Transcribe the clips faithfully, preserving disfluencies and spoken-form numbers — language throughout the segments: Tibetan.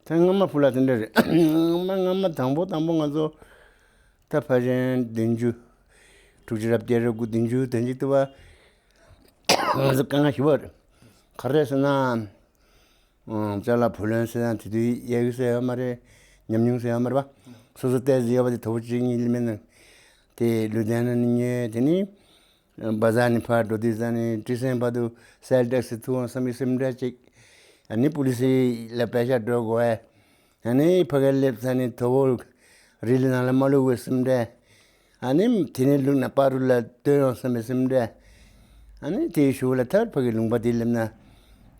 ད་སྔ་མ་ཕུ་ལ་དེ་འདྲ་རེད། སྔ་མ་སྔ་མ་དང་པོ་དང་པོ་ང་ཚོ་ད་ཕལ་ཆེར་བདུན་ཅུ། དྲུག་ཅུ་རེ་བརྒྱད་རེ་དགུ། བདུན་ཅུ་དོན་གཅིག་ཏུ་བ། ང་ཚོ་དཀའ་ངལ་ཞེ་པོ་རེད། ག་རེ་ཟེར་ན། ཨང་། ཅ་ལག་བུ་ལོན་ཟེར་ཡང་དེ་དུས་ཡ་གི་ཟེར་ཡོད་མ་རེད། ཉམས་མྱོང་ཟེར་ཡོད་མ་རེད་པ། སོ་སོ་ཏོག་ཙམ་ཡོད་པ་དེ་དོ་པོ་གཅིག་གཉིས་ལས་མེད་ནས། དེ་ལུ་དན་ན་ནས་ཉོས། དེ་ནས་བ་ཛར་ནས་ཕར་འགྲོ་དུས་ཙ་ནས་ཊི་སན་བར་དུ་སེལ་ཊེག་སི་ཐུག་འོང་བསམ་པའི་སེམས་ཁྲལ་ཅིག། ཨ་ནི་པུ་ལི་སི་ལ་པད་ཤག་སྤྲོད་དགོས་པས། ཨ་ནི་ཕ་གིར་སླེབས་ཚར་ནས་དོ་པོ་རི་ལི་ནང་ལ་མ་བླུགས་པའི་སེམས་ཁྲལ། ཨ་ནི་དེ་ནས་བླུགས་ན་པ་རུ་ལ་བཏོན་ཡོང་བསམ་པའི་སེམས་ཁྲལ། ཨ་ནི་དེའི་གཞུག་ལ་ད་ཕ་གི་ལུང་པ་དེ་སླེབས་ན།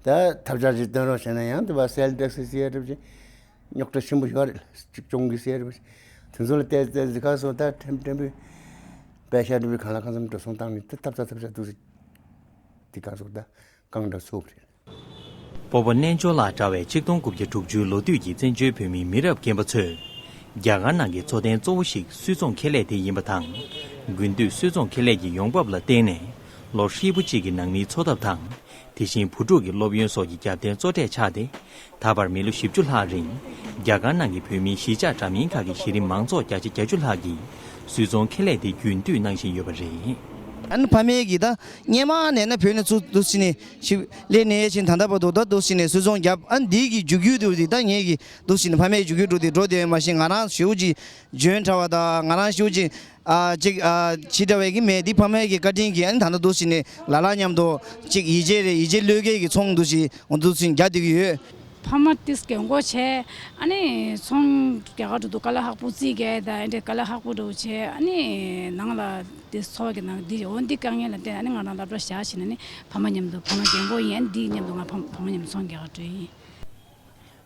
ད་ཐབས་ཆག་ཅིག་བཏོན་རོགས་བྱས་ན་ཡང་དེ་བ་སེལ་ཊེག་སི་ཟེར་ཡ་འདྲ་པོ་ཅིག། རྙོག་དྲ་ཆེན་པོ་ཞིག་རེད། གཅིག་སྐྱོང་གི་ཟེར་ཡ་འདྲ་པོ་ཅིག། དེ་ཚོ་ལ་བལྟས་བལྟས་ཟིག་ཁ་སོ་ད་ཕྲན་ཕྲན་བུ་པད་ཤག་འདྲ་པོའི་གང་ལ་གང་འཚམ་འགྲོ་སོང་བཏང་ནས་དེ་ཐབས་ཆག་ཐབས་ཆག་འདུག་ཟིག། དེ་གང་སོ་ད་གང་འདྲ་སོ་རེད། སྤོ་བོ་རྣལ་འབྱོར་ལགས་དྲ་བའི་ཆིག་སྟོང་དགུ་བརྒྱ་དྲུག་ཅུའི་ལོ་དུས་ཀྱི་བཙན་བྱོལ་བོད་མིའི་མི་རབས་རྒན་པ་ཚོས། རྒྱ་གར་ནང་གི་འཚོ་རྟེན་གཙོ་བོ་ཞིག་སུད་ཚོང་ཁེ་ལས་དེ་ཡིན་པ་དང་། དགུན་དུས་སུད་ཚོང་ཁེ་ལས་ཀྱི་ཡོང་འབབ་ལ་བརྟེན་ནས། ལོ་ཧྲིལ་པོ་གཅིག་གི་ནང་མིའི་འཚོ་ཐབས་དང་། དེ་བཞིན་བུ་ཕྲུག་གི་སློབ་ཡོན་སོགས་ཀྱི་རྒྱབ་རྟེན་གཙོ་གྲས་ཆགས་ཏེ། ད་བར་མི་ལོ་བཞི་བཅུ་ལྷག་རིང་། རྒྱ་གར་ནང་གི་བོད་མིའི་གཞིས་ཆགས་འདྲ་མིན་ཁག་གི་གཞི་རིམ་མང་ཚོགས་བརྒྱ་ཆ་བརྒྱད་ཅུ་ལྷག་གིས་སུད་ཚོང་ཁེ་ལས་དེ་རྒྱུན་མཐུད་གནང་བཞིན་ཡོད་པ་རེད། ཨ་ནི་ཕ་མས་ཀྱིས་ད་སྔོན་མ་ནས་ན་བོད་ནས་ཚུར་འདུག་སེ་ནས་ཞིབ་ལས་ནས་ཕྱིན་ད་ལྟ་བར་དུ་ད་འདུག་སེ་ནས་སུད་ཚོང་བརྒྱབ། ཨ་ནི་འདི་གི་རྒྱུ་རྒྱུ་དེ་ད་ངེད་ཀྱིས་འདུག་སེ་ནས་ཕ་མས་རྒྱུ་རྒྱུ་འགྲོ་དེ་འགྲོ་དེ་མ་གཞི་ང་རང་ཞེ་པོ་ཅིག་འཇོན་དྲགས་པ་དང་ང་རང་ཞེ་པོ་ཅིག་ཨ་ཅིག་ཨ་ཇི་འདྲ་བའི་གི་མེད། འདི་ཕ་མས་ཀྱི་བཀའ་དྲིན་གྱིས་ཨ་ནི་ད་ལྟ་འདུག་སེ་ནས་ལ་ལ་མཉམ་དུ་ཅིག་ཡིད་ཆེས་རེད། ཡིད་ཆེས་བློས་འགེལ་གྱི་ཚོང་འདུག་སེ་འདུག་སེ་རྒྱག་བསྡད་ཀྱི་ཡོད། ཕ་མ་ཏིས་རྒན་གོག་བྱས། ཨ་ནི་ཚོང་རྒྱག་ག་འགྲོ་དུས་དཀའ་ལས་ཁག་པོ་རྩིས་རྒྱག་དང་ཨེ་འདྲས་དཀའ་ལས་ཁག་པོ་འགྲོ་བྱས། ཨ་ནི་ནང་ལ་དེ་འཚོ་བ་གི་ནང་འདི་འོ་འདི་དཀའ་ངལ་ལ་བརྟེན་ཨ་ནི་ང་རང་སློབ་གྲྭ་བཞག་ཕྱིན་ཨ་ནི་ཕ་མ་མཉམ་དུ་ཕ་མ་རྒན་གོག་ཡིན། ཨ་ནི་འདི་མཉམ་དུ་ང་ཕ་ཕ་མ་མཉམ་དུ་ཚོང་རྒྱག་ག་འགྲོ་ཡིན།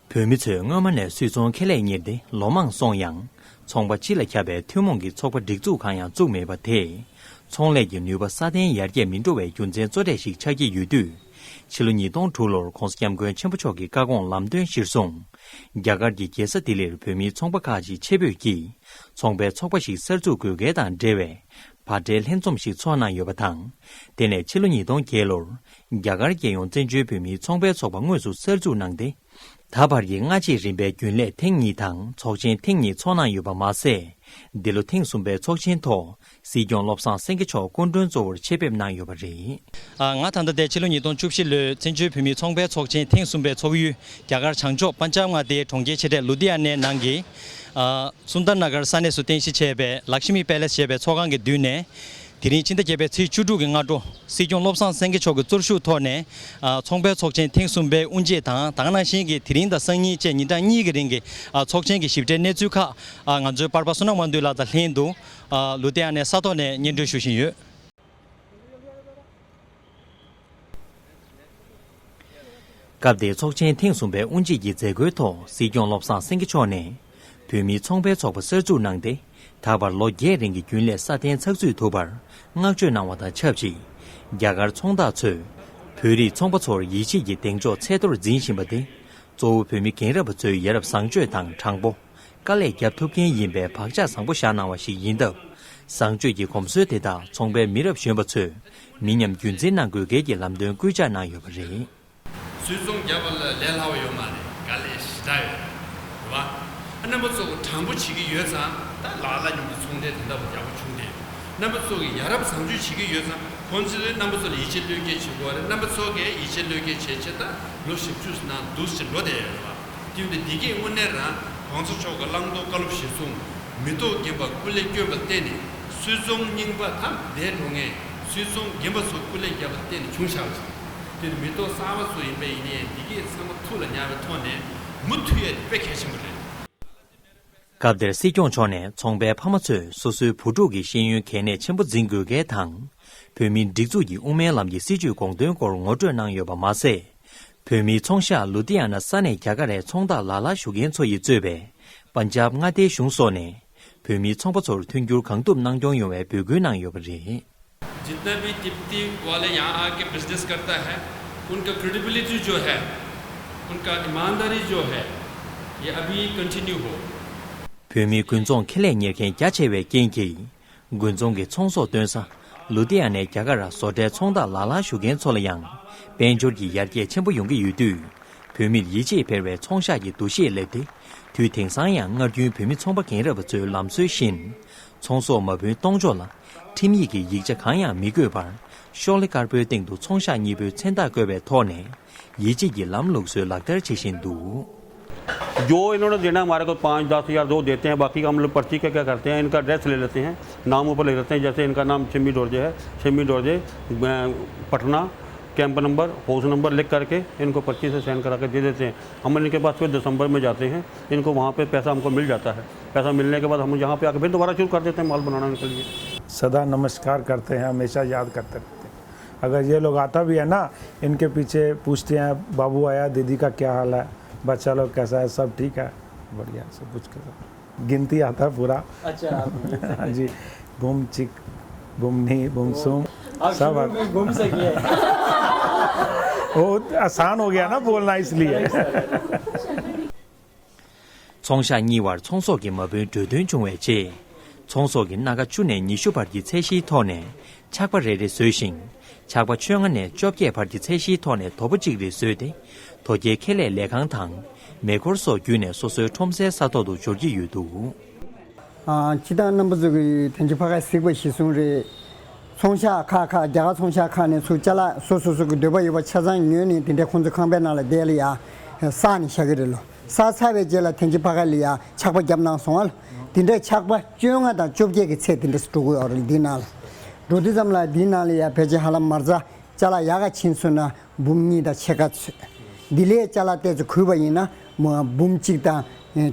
བོད་མི་ཚོས་སྔོན་མ་ནས་སུད་ཚོང་ཁེ་ལས་གཉེར་ཏེ་ལོ་མང་སོང་ཡང་། ཚོང་པ་སྤྱི་ལ་ཁྱབ་པའི་ཐུན་མོང་གི་ཚོགས་པ་སྒྲིག་འཛུགས་གང་ཡང་བཙུགས་མེད་པ་དེས། ཚོང་ལས་ཀྱི་ནུས་པ་སྲ་བརྟན་ཡར་རྒྱས་མི་འགྲོ་བའི་རྒྱུ་མཚན་གཙོ་གྲས་ཤིག་ཆགས་ཀྱི་ཡོད་དུས། ཕྱི་ལོ་ཉིས་སྟོང་དྲུག་ལོར་༧གོང་ས་༧སྐྱབས་མགོན་ཆེན་པོ་མཆོག་གི་བཀའ་དགོངས་ལམ་སྟོན་གཞིར་བཟུང་། རྒྱ་གར་གྱི་རྒྱལ་ས་ལྡི་ལིར་བོད་མིའི་ཚོང་པ་ཁག་ཅིག་ཆེད་ཕེབས་ཀྱིས། ཚོང་པའི་ཚོགས་པ་ཞིག་གསར་འཛུགས་དགོས་གལ་དང་འབྲེལ་བའི་བར་བརྒལ་ལྷན་འཛོམས་ཤིག་ཚོགས་གནང་ཡོད་པ་དང་། དེ་ནས་ཕྱི་ལོ་ཉིས་སྟོང་བརྒྱད་ལོར་རྒྱ་གར་རྒྱལ་ཡོངས་བཙན་བྱོལ་བོད་མིའི་ཚོང་པའི་ཚོགས་པ་དངོས་སུ་གསར་འཛུགས་གནང་སྟེ། ད་བར་གྱི་སྔ་རྗེས་རིམ་པའི་རྒྱུན་ལས་ཐེངས་གཉིས་དང་ཚོགས་ཆེན་ཐེངས་གཉིས་ཚོགས་གནང་ཡོད་པ་མ་ཟད། འདི་ལོ་ཐེངས་གསུམ་པའི་ཚོགས་ཆེན་ཐོག་སྲིད་སྐྱོང་བློ་བཟང་སེང་གེ་མཆོག་སྐུ་མགྲོན་གཙོ་བོར་ཆེད་ཕེབས་གནང་ཡོད་པ་རེད། ཨ། ང་ད་ལྟ་དེ་ཕྱི་ལོ་ཉིས་སྟོང་བཅུ་བཞི་ལོའི་བཙན་བྱོལ་བོད་མིའི་ཚོང་པའི་ཚོགས་ཆེན་ཐེངས་གསུམ་པའི་ཚོགས་ཡུལ་རྒྱ་གར་བྱང་ཕྱོགས་པན་ཇབ་མངའ་སྡེའི་གྲོང་ཁྱེར་ཆེ་གྲས་ལུ་དྷི་ཡ་ནའི་ནང་གི། ཨ། སུན་དར་ན་གར་ས་གནས་སུ་རྟེན་གཞི་བྱས་པའི་ལག་ཤི་མི་པེ་ལེ་སི་ཞེས་པའི་ཚོགས་ཁང་གི་མདུན་ནས། དེ་རིང་ཕྱི་ཟླ་བརྒྱད་པའི་ཚེས་བཅུ་དྲུག་གི་སྔ་དྲོ། སྲིད་སྐྱོང་བློ་བཟང་སེང་གེ་མཆོག་གི་གཙོ་བཞུགས་ཐོག་ནས། ཨ། ཚོང་པའི་ཚོགས་ཆེན་ཐེངས་གསུམ་པའི་དབུ་འབྱེད་དང་། དེ་ག་ནང་བཞིན་གྱི་དེ་རིང་དང་སང་ཉིན་བཅས་ཉིན་གྲངས་གཉིས་ཀྱི་རིང་གི། ཨ། ཚོགས་ཆེན་གྱི་ཞིབ་ཕྲའི་གནས་ཚུལ་ཁག་ཨ། ང་ཚོའི་པར་པ་བསོད་ནམས་དབང་འདུས་ལགས་དང་ལྷན་དུ། ཨ། ལུ་དྷི་ཡ་ནའི་ས་ཐོག་ནས་སྙན་སྒྲོན་ཞུ་བཞིན་ཡོད། སྐབས་དེའི་ཚོགས་ཆེན་ཐེངས་གསུམ་པའི་དབུ་འབྱེད་ཀྱི་མཛད་སྒོའི་ཐོག་སྲིད་སྐྱོང་བློ་བཟང་སེང་གེ་མཆོག་ནས། བོད་མིའི་ཚོང་པའི་ཚོགས་པ་གསར་འཛུགས་གནང་སྟེ། ད་བར་ལོ་བརྒྱད་རིང་གི་རྒྱུན་ལས་སྲ་བརྟན་ཚགས་ཚུད་ཐུབ་པར་བསྔགས་བརྗོད་གནང་བ་དང་ཆབས་ཅིག། རྒྱ་གར་ཚོང་བདག་ཚོས་བོད་རིགས་ཚོང་པ་ཚོར་ཡིད་ཆེས་ཀྱི་གདེང་འཇོག་ཚད་མཐོར་འཛིན་བཞིན་པ་དེ། གཙོ་བོ་བོད་མི་རྒན་རབས་པ་ཚོའི་ཡ་རབས་བཟང་སྤྱོད་དང་དྲང་པོ། དཀའ་ལས་བརྒྱབ་ཐུབ་མཁན་ཡིན་པའི་བག་ཆགས་བཟང་པོ་བཞག་གནང་བ་ཞིག་ཡིན་སྟབས། བཟང་སྤྱོད་ཀྱི་གོམས་སྲོལ་དེ་དག་ཚོང་པའི་མི་རབས་གཞོན་པ་ཚོས་མི་ཉམས་རྒྱུན་འཛིན་གནང་དགོས་གལ་གྱི་ལམ་སྟོན་སྐུལ་ལྕག་གནང་ཡོད་པ་རེད། སུད་ཚོང་བརྒྱབ་པ་ལ་ལས་སླ་བ་ཡོད་མ་རེད། དཀའ་ལས་ཞེ་དྲག་ཡོད་རེད་བ། ཨ། རྣམ་པ་ཚོ་གི་དྲང་པོ་བྱེད་ཀྱི་ཡོད་ཙང་ད་ལག་ལ་མཉམ་དུ་ཚོང་འབྲེལ་དེ་འདྲ་བ་ཡག་པོ་བྱུང་བསྡད་ཡོད། རྣམ་པ་ཚོ་གི་ཡ་རབས་བཟང་སྤྱོད་བྱེད་ཀྱི་ཡོད་ཙང་ཁོང་ཚོས་རྣམ་པ་ཚོ་ལ་ཡིད་ཆེས་བློས་འགེལ་བྱེད་དགོས་རེད། རྣམ་པ་ཚོ་གིས་ཡིད་ཆེས་བློས་འགེལ་བྱེད་ཆེད་ད་ལོ་བཞི་བཅུ་ནང་འདུག་ཅིག་འགྲོ་བསྡད་ཡོད་རེད་བ། དེ་ཡིན་དུས་འདི་གས་དངོས་གནས་རང་གོང་ས་མཆོག་གི་བླང་དོར་བཀའ་སློབ་གཞིར་བཟུང་མི་ཐོག་རྒན་པ་སྐུ་ལས་བསྐྱོན་པ་བརྟེན་ནས་སུད་ཚོང་རྙིང་པ་ཐམས་བསྡད་འགྲོ་མཁན་སུད་ཚོང་རྒན་པ་ཚོ་སྐུ་ལས་བརྒྱབ་པ་བརྟེན་ནས་བྱུང་བཞག་པ་ཞིག། དེ་ནི་མི་ཐོག་གསར་པ་ཚོ་ཡིན་པ་ཡིན་ནའི་འདི་གས་ཚང་མ་ཐུགས་ལ་ཉར་བའི་ཐོག་ནས་མུ་མཐུད་ཡས་དེ་དཔེ་གལ་ཆེན་པོ་རེད། སྐབས་དེར་སྲིད་སྐྱོང་མཆོག་ནས་ཚོང་པའི་ཕ་མ་ཚོས་སོ་སོའི་བུ་ཕྲུག་གི་ཤེས་ཡོན་གལ་གནད་ཆེན་པོ་འཛིན་དགོས་གལ་དང་། བོད་མིའི་སྒྲིག་འཛུགས་ཀྱི་དབུ་མའི་ལམ་གྱི་སྲིད་བྱུས་དགོངས་དོན་སྐོར་ངོ་སྤྲོད་གནང་ཡོད་པ་མ་ཟད། བོད་མིའི་ཚོང་ཤག་ལུ་དྷི་ཡ་ན་ས་གནས་རྒྱ་གར་རའི་ཚོང་རྟགས་ལ་ལ་ཞུ་མཁན་ཚོ་ཡིས་གཙོས་པའི་པན་ཇབ་མངའ་སྡེའི་གཞུང་སོགས་ནས་བོད་མིའི་ཚོང་པ་ཚོར་མཐུན་འགྱུར་གང་ཐུབ་གནང་སྐྱོང་ཡོང་བའི་འབོད་སྐུལ་གནང་ཡོད་པ་རེད། जितना भी तिब्बती वाले यहाँ आके बिजनेस करता है, उनका क्रेडिबिलिटी जो है, उनका ईमानदारी जो है, ये अभी कंटिन्यू हो। བོད་མིའི་དགུན་ཚོང་ཁེ་ལས་གཉེར་མཁན་རྒྱ་ཆེ་བའི་རྐྱེན་གྱིས། དགུན་ཚོང་གི་ཚོང་ཟོག་བཏོན་ས་ལུ་དྷི་ཡ་ནའི་རྒྱ་གར་བཟོ་གྲྭའི་ཚོང་རྟགས་ལ་ལ་ཞུ་མཁན་ཚོ་ལ་ཡང་དཔལ་འབྱོར་གྱི་ཡར་རྒྱས་ཆེན་པོ་ཡོང་གི་ཡོད་དུས། བོད་མིར་ཡིད་ཆེས་འཕེར་བའི་ཚོང་ཤག་གི་འདུ་ཤེས་སླེབས་ཏེ། དུས་དེང་སང་ཡང་སྔར་རྒྱུན་བོད་མི་ཚོང་པ་རྒན་རབས་པ་ཚོའི་ལམ་སྲོལ་བཞིན། ཚོང་ཟོག་མ་བུན་གཏོང་ཕྱོགས་ལ་ཁྲིམས་ཡིག་གི་ཡིག་ཆ་གང་ཡང་མི་དགོས་པར། ཤོག་ལེ་དཀར་པོའི་སྟེང་དུ་ཚོང་ཤག་གཉིས་པོའི་མཚན་རྟགས་བཀོད་པའི་ཐོག་ནས། ཡིད་ཆེས་ཀྱི་ལམ་ལུགས་སྲོལ་ལག་བསྟར་བྱེད་བཞིན་འདུག། जो इन्होंने देना है हमारे को, पाँच दस हज़ार जो देते हैं, बाकी का हम लोग पर्ची का क्या करते हैं, इनका एड्रेस ले लेते हैं, नाम ऊपर लिख लेते हैं। जैसे इनका नाम छिम्मी डोरजे है, छिम्मी डोरजे, अ, Patna, camp number, house number लिख करके इनको पर्ची से साइन करा के दे देते हैं। हम इनके पास फिर दिसंबर में जाते हैं, इनको वहाँ पे पैसा हमको मिल जाता है। पैसा मिलने के बाद हम यहाँ पे आके फिर दोबारा शुरू कर देते हैं माल बनाना इनके लिए। सदा नमस्कार करते हैं, हमेशा याद करते रहते हैं। अगर ये लोग आता भी है ना, इनके पीछे पूछते हैं, "बाबू आया, दीदी का क्या हाल है, बच्चा लोग कैसा है, सब ठीक है?" बढ़िया, सब कुछ कर। गिनती आता है पूरा। अच्छा, आप गिनती हाँ जी, बुम चिक, बुम नी, बुम सुम, आप सब शुरू आता। में बुम से किया है। वो आसान हो गया ना बोलना, इसलिए। ཚོང་ཤག་གཉིས་བར་ཚོང་ཟོག་གི་མ་བུན་འགྲོ་དོན་བྱུང་བའི་རྗེས། ཚོང་ཟོག་གི་སྣ་ཁ་བཅུ་ནས་ཉི་ཤུ་བར་གྱི་ཚད་གཞིའི་ཐོག་ནས་ཆག་པ་རེ་རེ་བཟོས་ཤིང་། ཆག་པ་བཅོ་ལྔ་ནས་བཅོ་བརྒྱད་བར་གྱི་ཚད་གཞིའི་ཐོག་ནས་དོ་པོ་གཅིག་རེ་བཟོས་ཏེ། དོ་སྐྱེལ་ཁེ་ལས་ལས་ཁང་དང་མེ་འཁོར་སོགས་བརྒྱུད་ནས་སོ་སོའི་ཁྲོམ་སའི་ས་ཐོག་ཏུ་འབྱོར་གྱི་ཡོད་འདུག། ཨ། སྤྱིར་བཏང་རྣམ་པ་ཚོ་གིས་དེང་ཕྱི་ཕ་གིར་གཟིགས་པ་གཞིར་བཟུང་རེད། ཚོང་ཤག་ཁག་ཁག་རྒྱ་གར་ཚོང་ཤག་ཁག་ནས་ཚུར་ཅ་ལག་སོ་སོ་སོ་གི་འདོད་པ་ཡོད་པ་ཆ་ཚང་ཉོས་ནས་དེ་འདྲའི་ཁོང་ཚོའི་ཁང་པའི་ནང་ལ་བསྡད་ལ་ཡ་བསགས་ནས་བཞག་གི་རེད་ལོ། བསགས་ཚར་བའི་རྗེས་ལ་དེང་ཕྱི་ཕ་གི་ལ་ཡ་ཆག་པ་བརྒྱབ་གནང་སོང་ཨ་ལ། དེ་འདྲའི་ཆག་པ་བཅོ་ལྔ་དང་བཅོ་བརྒྱད་ཀྱི་ཚད་དེ་འདྲ་འགྲོ་གི་ཡོད་རེད་འདིའི་ནང་ལ། འགྲོ་དུས་ཙམ་ལ་འདིའི་ནང་ལ་ཡ་ཕལ་ཆེར་ཧ་ལམ་མ་རྩ་ཅ་ལག་ཡག་ག་ཕྱིན་སོང་ན་འབུམ་གཉིས་དང་ཕྱེད་ཀ་ཚོད། འདི་ལས་ཅ་ལག་ཏོག་ཙམ་རྒུད་པ་ཡིན་ན་མ་འབུམ་གཅིག་དང་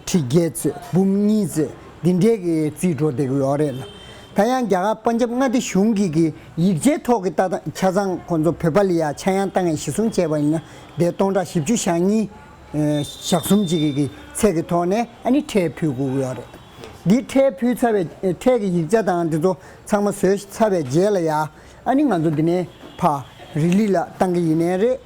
ཁྲི་བརྒྱད་ཚོད། འབུམ་གཉིས་ཚོད། འདི་འདྲའི་གི་རྩིས་འགྲོ་བསྡད་ཀྱི་ཡོད་རེད་ལ། ད་ཡང་རྒྱ་གར་པན་ཇབ་མངའ་སྡེ་གཞུང་གི་གི་ཡིག་ཆའི་ཐོག་གི་ལྟ་སྟངས་ཆ་ཚང་ཁོང་ཚོ་བོད་པ་ལ་ཡ་ཆག་ཡང་བཏང་ཡང་གཞི་བཟུང་བྱས་པ་ཡིན་ན་དེ་སྟོང་ཕྲག་བཞི་བཅུ་ཞེ་གཉིས། ཨེ། ཞག་གསུམ་གཅིག་གི་གི་ཚད་ཀྱི་ཐོག་ནས་ཨ་ནི་ཁྲལ་ཕུལ་དགོས་ཀྱི་ཡོད་རེད། འདི་ཁྲལ་ཕུལ་ཚར་བའི་ཨེ། ཁྲལ་གྱི་ཡིག་ཆ་དང་འདི་ཚོ་ཚང་མ་བཟོས་ཚར་བའི་རྗེས་ལ་ཡ་ཨ་ནི་ང་ཚོ་འདི་ནས་ཕར་རི་ལི་ལ་བཏང་གི་ཡིན་ནའི་རེད།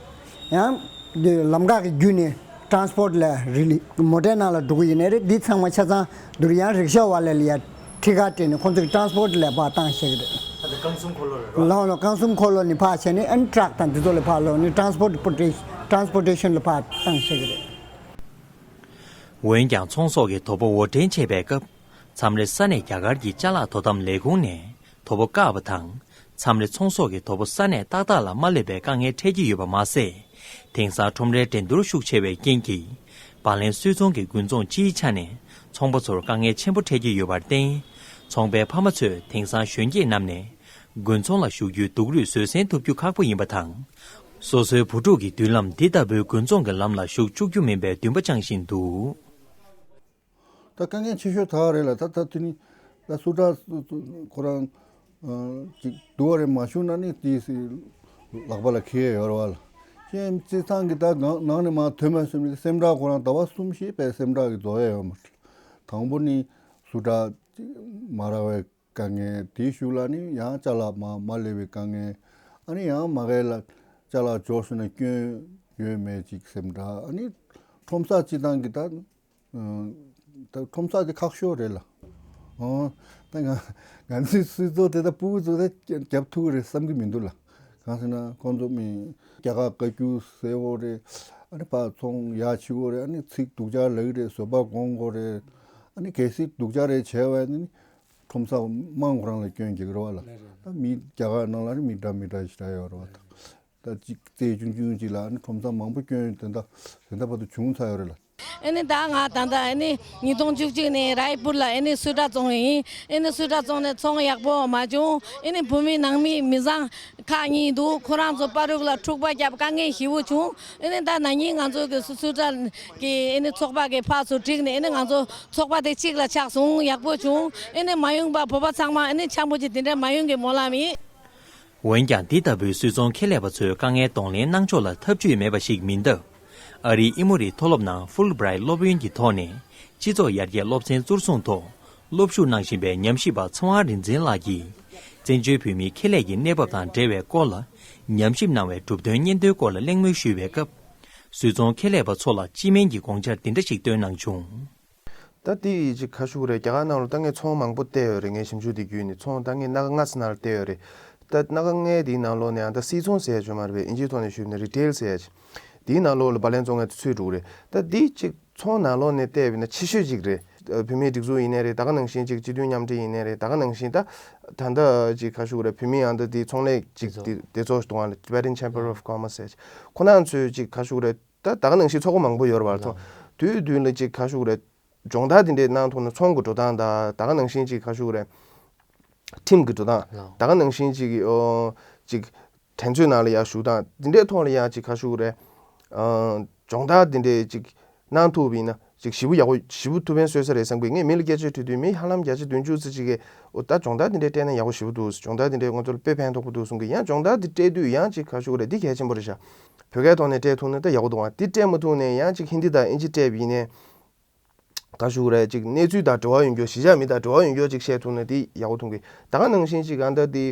ཡང་འདི་ལམ་འགག་གི་བརྒྱུད་ནས་ཊ་རན་སི་པོར་ཊི་ལ་རི་ལི་མོ་ཊའི་ནང་ལ་འགྲོ་གི་ཡིན་ནའི་རེད། འདི་ཚང་མ་ཆ་ཚང་འདུར་ཡང་རིག་ཤ་བ་ལ་ལ་ཡ་ཁྲི་ཁར་སྤྲད་ནས་ཁོང་ཚོ་གི་ཊ་རན་སི་པོར་ཊི་ལ་ཕར་བཏང་ཤེས་ཀྱི་རེད། ད་ལྟ་རྐང་གསུམ་འཁོར་ལོ་རེད་རོ། ལགས་ལགས། རྐང་གསུམ་འཁོར་ལོ་ནས་ཕར་བྱས་ནས་ཨ་ནི་ཊ་རག་དང་འདི་ཚོ་ལ་ཕར་ལོག་ནས་ཊ་རན་སི་པོར་ཊི་ཊ་རན་སི་པོར་ཊེ་ཤན་ལ་ཕར་བཏང་ཤེས་ཀྱི་རེད། འོན་ཀྱང་ཚོང་ཟོག་གི་དོ་པོ་དབོར་འདྲེན་བྱེད་པའི་སྐབས། མཚམས་རེ་ས་གནས་རྒྱ་གར་གྱི་ཅ་ལག་དོ་དམ་ལས་ཁུངས་ནས་དོ་པོ་བཀག་པ་དང་། མཚམས་རེ་ཚོང་ཟོག་གི་དོ་པོ་ས་གནས་ཏག་ཏག་ལ་མ་སླེབས་པའི་དཀའ་ངལ་འཕྲད་ཀྱི་ཡོད་པ་མ་ཟད། དེང་སང་ཁྲོམ་རའི་འགྲན་བསྡུར་ཤུགས་ཆེ་བའི་རྐྱེན་གྱིས། བར་ལེན་སུད་ཚོང་གི་དགུན་ཚོང་སྤྱིའི་ཆ་ནས་ཚོང་པ་ཚོར་དཀའ་ངལ་ཆེན་པོ་འཕྲད་ཀྱི་ཡོད་པར་བརྟེན། ཚོང་པའི་ཕ་མ་ཚོས་དེང་སང་གཞོན་སྐྱེས་རྣམས་ནས་དགུན་ཚོང་ལ་ཞུགས་རྒྱུའི་སྡུག་རུས་བཟོད་བསྲན་ཐུབ་རྒྱུ་ཁག་པོ་ཡིན་པ་དང་། སོ་སོའི་བུ་ཕྲུག་གི་མདུན་ལམ་འདི་ལྟ་བུའི་དགུན་ཚོང་གི་ལམ་ལ་ཞུགས་བཅུག་རྒྱུ་མིན་པའི་འདུན་པ་བཅངས་བཞིན་འདུག། ད་དཀའ་ངལ་ཆེ་ཤོས་ད་རེད་ལ། ད་ད་དེ་ནི་ད་སུ་ཊར་ཁོ་རང་ཅིག་སྡུག་པ་རེད་མ་བྱུང་ན་ནི་དེ་ལག་པ་ལ་འཁེལ་ཡ་ཡོད་རེད་བ་ལ། ཅན་སྤྱིར་བཏང་གི་ད་ནང་ནང་ནས་མར་ཐོན་མ་སོང་ནི་སེམས་ཁྲལ་ཁོ་རང་ཟླ་བ་གསུམ་བཞི་པའི་སེམས་ཁྲལ་གི་རྫོགས་ཡ་ཡོད་མ་རེད། དང་པོ་ནི་སུ་ཊར་མ་རག་པའི་དཀའ་ངལ། དེའི་གཞུག་ལ་ནི་ཡང་ཅ་ལག་མ་མ་སླེབས་པའི་དཀའ་ངལ། ཨ་ནི་ཡང་མ་གི་ལ་ཅ་ལག་འབྱོར་སོང་ན་སྐྱོན་ཡོད་མེད་ཅིག་སེམས་ཁྲལ། ཨ་ནི་ཁྲོམ་ས་སྤྱིར་བཏང་གི་ད་ད་ཁྲོམ་ས་དེ་ཁག་ཤོས་རེད་ལ། ཨོ། ད་ང་ང་ཚོའི་སུད་ཚོང་དེ་ད་ཕྲུ་གུ་ཚོ་ད་རྒྱབ་ཐུབ་ཀྱི་རེད་བསམ་གྱི་མི་འདུག་ལ། གང་ཟེར་ན་ཁོང་ཚོ་མི་རྒྱ་གར་བཀའ་བཀྱོན་ཟེར་དགོས་རེད། ཨ་ནི་ཕར་ཚོང་ཡར་ཕྱི་དགོས་རེད། ཨ་ནི་ཚིག་སྡུག་ཅག་ལབ་ཀྱི་རེད། བཟོད་པ་སྒོམ་དགོས་རེད། ཨ་ནི་གལ་སྲིད་སྡུག་ཅག་རེད་བྱས་པ་ཡིན་ན་ནི། ཁྲོམ་ས་དམངས་ཁོ་རང་ལ་སྐྱོན་རྒྱག་གི་རེད་བ་ལ། ལགས་རེད། ད་མི་རྒྱ་གར་ནང་ལ་ནི་མི་འདྲ་མི་འདྲ་ཞིག་རག་ཡོད་རེད་བ། ད་ད་གཅིག་རྩེ་ཆུང་ཆུང་ཅིག་ལ་ནི་ཁྲོམ་ས་མང་པོ་སྐྱོན་དེ་འདྲ་དེ་འདྲ་བར་དུ་བྱུང་ཚར་ཡོད་རེད་ལ། ཨ་ནི་ད་ང་ད་ལྟ་ཨ་ནི་ཉིས་སྟོང་བཅུ་གཅིག་ནས་རའི་པུར་ལ་ཨ་ནི་སུད་ཊར་བཙོང་ཡིན། ཨ་ནི་སུད་ཊར་བཙོང་ནས་ཚོང་ཡག་པོ་མ་བྱུང་། ཨ་ནི་བུད་མེད་ནང་མི་མི་བཟང་ཁག་གཉིས་འདུག། ཁོ་རང་ཚོ་པ་རུག་ལ་འཁྲུག་པ་བརྒྱབ། དཀའ་ངལ་ཞེ་པོ་བྱུང་། ཨ་ནི་ད་ན་ནིང་ང་ཚོ་གི་སུད་ཊར་གི་ཨ་ནི་ཚོགས་པ་གི་ཕར་ཚུར་བསྒྲིགས་ནས་ཨ་ནི་ང་ཚོ་ཚོགས་པ་དེ་གཅིག་ལ་ཆགས་སོང་། ཡག་པོ་བྱུང་། ཨ་ནི་མ་ཡོང་པ་བོད་པ་ཚང་མ་ཨ་ནི་འཆམ་པོ་ཅིག་དེ་འདྲ་མ་ཡོང་གི་སྨོན་ལམ་ཡིན། འོན་ཀྱང་འདི་ལྟ་བུའི་སུད་ཚོང་ཁེ་ལས་པ་ཚོའི་དཀའ་ངལ་གདོང་ལེན་གནང་ཕྱོགས་ལ་ཐབས་ཇུས་མེད་པ་ཞིག་མིན་སྟབས། ཨ་རིའི་ཨི་མོ་རི་མཐོ་སློབ་ནང་ཧྥུལ་བྷི་རའེ་སློབ་ཡོན་གྱི་ཐོག་ནས་སྤྱི་ཚོགས་ཡར་རྒྱས་སློབ་ཚན་གཙོར་བཟུང་ཐོག་སློབ་ཞུགས་གནང་བཞིན་པའི་ཉམས་ཞིབ་པ་ཚེ་དབང་རིག་འཛིན་ལགས་ཀྱིས། བཙན་བྱོལ་བོད་མིའི་ཁེ་ལས་ཀྱི་གནས་བབ་དང་འབྲེལ་བའི་སྐོར་ལ་ཉམས་ཞིབ་གནང་བའི་གྲུབ་དོན་སྙན་ཐོའི་སྐོར་ལ་གླེང་མོལ་ཞུས་པའི་སྐབས། སུད་ཚོང་ཁེ་ལས་པ་ཚོ་ལ་སྤྱི་སྨན་གྱི་དགོངས་འཆར་འདི་འདྲ་ཞིག་བཏོན་གནང་བྱུང་། ད་དེ་ཡི་ཅིག་ཁ་ཤུགས་རེད། རྒྱ་གར་ནང་ལ་ད་ངས་ཚོང་མང་པོ་བལྟས་ཡོད་རེད། ངས་ཞིབ་འཇུག་དེ་བརྒྱུད་ནས་ཚོང་ད་ངས་སྣ་ཁ་ལྔ་ཙམ་ནང་ལ་བལྟས་ཡོད་རེད། ད་སྣ་ཁ་ལྔའི་དེའི་ནང་ལོགས་ནས་ཡང་ད་སིལ་ཚོང་ཟེར་ཡ་ཅིག་ཡོད་མ་རེད་པས། ཨིན་ཇིའི་ཐོག་ནས་ཞུས་ན་རི་ཊེལ་ཟེར་ཡ་ཅིག། དེའི་ནང་ལོགས་ལ་བ་ལན་བཙོང་མཁན་དེ་ཚུད་འགྲོ་གི་རེད། ད་འདི་གཅིག་ཚོང་ནང་ལོགས་ནས་བལྟས་པ་ཡིན་ན་ཆེ་ཤོས་གཅིག་རེད། ཨ་བུད་མེད་སྒྲིག་འཛུགས་ཡིན་ནའི་རེད། ད་ག་ནང་བཞིན་གཅིག་སྤྱི་མཐུན་མཉམ་འབྲེལ་ཡིན་ནའི་རེད། ད་ག་ནང་བཞིན་ད་ད་ལྟ་གཅིག་ག་ཞུ་གི་རེད། བུད་མེད་ཨ་འདི་དེ་ཚོང་ལས་གཅིག་དེ་དེ་ཚོ་གཏོང་བ་ལ་Tibetan Chamber of Commerce ཟེར་ཁོ་ན་ཚོས་གཅིག་ག་ཞུ་གི་རེད། ད་ད་ག་ནང་བཞིན་ཚོགས་པ་མང་པོ་ཡོད་རེད་བ། ཚོ་དུས་དུས་ལ་གཅིག་ག་ཞུ་གི་རེད། སྦྱོང་བརྡར་འདི་འདྲའི་གནང་ཐུབ་ན་ཚོང་གི་འགྲོ་སྟངས་དང་ད་ག་ནང་བཞིན་གཅིག་ག་ཞུ་གི་རེད། ཁྲིམས་ཀྱི་འགྲོ་སྟངས་ད་ག་ནང་བཞིན་གཅིག་ཨོ་གཅིག་དྲན་ཚོད་ནང་ལ་ཡང་ཞུགས་སྟངས་འདི་འདྲའི་ཐོག་ལ་ཡང་གཅིག་ག་ཞུ་གི་རེད། ཨ་སྦྱོང་བརྡར་འདི་འདྲའི་གཅིག་གནང་ཐུབ་པ་ཡིན་ན་གཅིག་ཞེ་པོ་ཡག་པོ་ཞེ་པོ་ཐུགས་ཕན་གསོས་ས་རེད་བསམ་གི། ངས་མི་ལ་སྐད་ཆ་དྲིས་དུས་མི་ཧ་ལམ་བརྒྱ་ཆ་བདུན་ཅུ་ཙམ་ཅིག་གིས་ཨོ་ད་སྦྱོང་བརྡར་འདི་འདྲའི་སྤྲད་ན་ཡག་པོ་ཞེ་པོ་འདུག་སྦྱོང་བརྡར་འདི་འདྲའི་ང་ཚོར་དཔེ་ཕན་ཐོགས་པོ་འདུག་གསུང་གི། ཡང་སྦྱོང་བརྡར་འདི་སྤྲད་དུས་ཡང་གཅིག་ག་ཞུ་གི་རེད། འདི་གལ་ཆེན་པོ་རེད་ཤག་བོད་སྐད་ཐོག་ནས་སྤྲད་ཐུབ་ན་ད་ཡག་པོ་འདུག་ཨ་འདི་སྤྲད་མ་ཐུབ་ནས་ཡང་གཅིག་ཧིན་དི་དང་ཨིན་ཇི་སྤྲད་པ་ཡིན་ནའི། ག་ཞུ་གི་རེད། ཅིག་གནས་ཚུལ་དང་འབྲེལ་བ་ཡོད་རྒྱུ་གཞིས་ཆགས་མི་དང་འབྲེལ་བ་ཡོད་རྒྱུ་ཅིག་བཤད་ཐུབ་ན་དེ་ཡག་པོ་མཐོང་གི། ད་ག་ནང་བཞིན་ཅིག་ཨ་ད་དེ་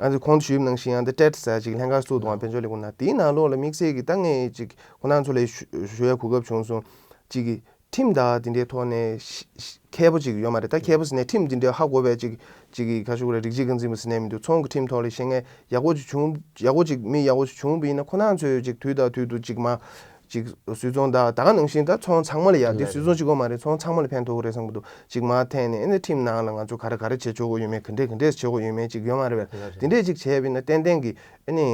ཨ་ད་གོང་དུ་ཞུས་པ་ནང་བཞིན་ཨ་ད་ཊེཊ་ཟེར་ཅིག་ལྷན་ཁང་བཙུགས་འདུག་ཨ་དཔལ་འབྱོར་ལས་ཁུངས་ནང་། དེའི་ནང་ལོགས་ལ་དམིགས་བསལ་གྱི་ད་ངས་ཅིག་ཁོ་ན་ཚོ་ལ་ཞུ་ཞུ་ཡ་གོ་སྐབས་བྱུང་སོང་། ཅིག་གི་ཁྲིམས་དང་དེ་འདྲའི་ཐོག་ནས་ཤི་ཤི་མཁས་པོ་ཅིག་ཡོད་མ་རེད། ད་མཁས་པོ་ཟེར་ནས་ཁྲིམས་དེ་འདྲའི་ཧ་གོ་བའི་ཅིག་ཅིག་གི་ག་ཞུ་གི་རེད། སྒྲིག་གཞི་འགན་འཛིན་པ་ཟེར་ནས་མི་འདུག་ཚོང་གི་ཁྲིམས་ཐོག་ལ་ཤེས་མཁན་ཡག་པོ་ཅིག་བྱུང་ཡག་པོ་ཅིག་མི་ཡག་པོ་ཅིག་བྱུང་བ་ཡིན་ན་ཁོ་ན་ཚོས་ཅིག་དུས་དང་དུས་དུ་ཅིག་མ། ཅིག་སུད་ཚོང་དང་ད་ག་ནང་བཞིན་ད་ཚོང་ཚང་མ་ལ་ཡ་འདི་སུད་ཚོང་གཅིག་པོ་མ་རེད། ཚོང་ཚང་མ་ལ་ཕན་ཐོགས་ཀྱི་རེད་བསམ་གྱི་འདུག་ཅིག་མ་འཐེན་ནས་ཨ་ནི་ཁྲིམས་ནང་ལ་ང་ཚོ་ག་རེ་ག་རེ་བྱེད་ཆོག་གི་ཡོད་མེད་ག་འདྲས་ག་འདྲས་བྱེད་དགོས་ཡོད་མེད་ཅིག་ཡོད་མ་རེད་པས། དེ་འདྲས་ཅིག་བྱས་པ་ཡིན་ན་ཏན་ཏན་གྱི་ཨ་ནི་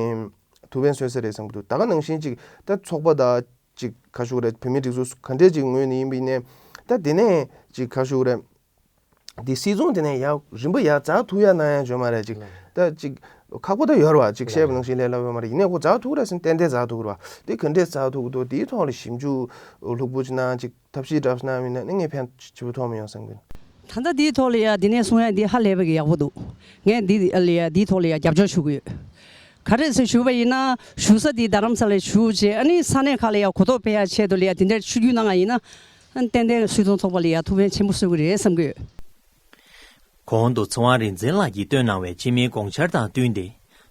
ཐུགས་ཕན་གསོས་ས་རེད་བསམ་གྱི་འདུག་ད་ག་ནང་བཞིན་ཅིག་ད་ཚོགས་པ་དང་ཅིག་ག་ཞུ་གི་རེད། བུད་མེད་སྒྲིག་འཛུགས་ག་འདྲས་ཅིག་ངོས་ནས་ཡིན་པ་ཡིན་ནའི་ད་དེ་ནས་ཅིག་ག་ཞུ་གི་རེད། འདི་སྲིད་ཚོང་དེ་ནས་ཡར་རིམ་པ་ཡར་འཛེགས་ཐུབ་ཡ་གནང་ཡ་བྱུང་མ་རེད་ཅིག་ད་ཅིག་ཁག་པོ་ད་ཡོད་རེད་བ། ཅིག་བཤད་པ་ནང་བཞིན་ལས་སླ་པོ་མ་རེད། ཡིན་ནའི་ཁོ་འཛེགས་ཐུབ་རེད་ཟེར་ན་ཏན་ཏན་འཛེགས་ཐུབ་རེད་བ། དེ་ག་འདྲས་འཛེགས་ཐུབ་ཀྱི་འདུག་དེའི་ཐོག་ལ་ཞིབ་འཇུག་ལྷུག་པོ་ཅིག་གནང་ཅིག་ཐབས་ཤེས་འདྲ་པོ་ཅིག་གནང་བ་ཡིན་ན་ནི་ངས་ཕན་ཆེ་པོ་ཐོགས་མི་ཡོང་བསམ་གྱི། ད་ལྟ་འདིའི་ཐོག་ལ་ཡ་འདི་ནས་གསུང་ཡ་འདི་ཧ་ལས་པ་གི་ཡག་པོ་འདུག་ངས་འདི་ལ་ཡ་འདིའི་ཐོག་ལ་ཡ་རྒྱབ་སྐྱོར་ཞུ་གི་ཡོད། ག་རེ་ཟེར་ཞུ་བ་ཡིན་ན་བཞུགས་ས་འདི་རྡ་རམ་ས་ལ་བཞུགས་བྱས་ཨ་ནི་ས་གནས་ཁག་ལ་ཡ་གོ་རྟོགས་སྤེལ་ཡ་ཆེད་དུ་ལ་ཡ་འདི་འདྲ་ཆུ་རྒྱུས་གནང་བ་ཡིན་ན། ཏན་ཏན་སུད་ཚོང་ཚོགས་པ་ལ་ཡ་ཐུགས་ཕན་ཆེན་པོ་གསོས་ཀྱི་རེད་བསམ་གྱི་ཡོད། གོང་དུ་ཚེ་དབང་རིག་འཛིན་ལགས་ཀྱིས་བཏོན་གནང་བའི་སྤྱི་མིའི་དགོངས་འཆར་དང་བསྟུན་ཏེ།